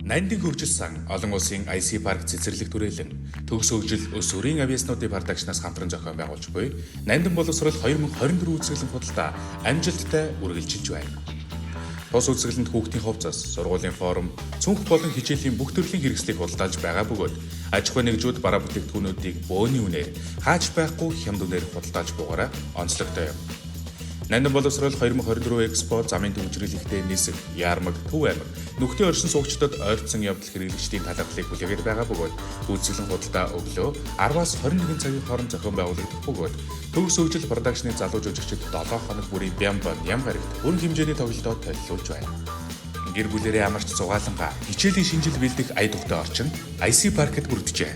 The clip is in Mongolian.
Нандин хөгжил сан олон улсын IC парк цэцэрлэг түрээлэн төгс хөгжил өс өрийн авьяаснуудын продакшнаас хамтран зохион байгуулж буй Нандин боловсрол 2024 үзэсгэлэн худалдаа амжилттай үргэлжилж байна. Тус үзэсгэлэнт хүүхдийн хувцас, сургуулийн форум, цүнх болон хичээлийн бүх төрлийн хэрэгслийг худалдаалж байгаа бөгөөд аж ахуйн нэгжүүд бараа бүтээгдэхүүнүүдийг бөөний үнээр хаач байхгүй хямд үнээр худалдаалж бугаараа онцлогтой юм. Нандин боловсрол 2024 экспо замын түгжрэлэгтэй нисэх, Яармаг, Төв аймаг, нүхтийн оршин суугчдад ойртсон явдал хэрэглэгчдийн талархлыг хүлээгээд байгаа бөгөөд үзэсгэлэн худалдаа өглөө 10-аас 21 цагийн хооронд зохион байгуулагдах бөгөөд төгс хөгжил продакшны залуу жүжигчид 7 хоног бүрийн Бямба, Ням гарагт бүрэн хэмжээний тоглолтоо толилуулж байна. Гэр бүлэрээ амарч зугаалангаа хичээлийн шинэ жил бэлдэх ая тухтай орчин IC паркт бүрджээ.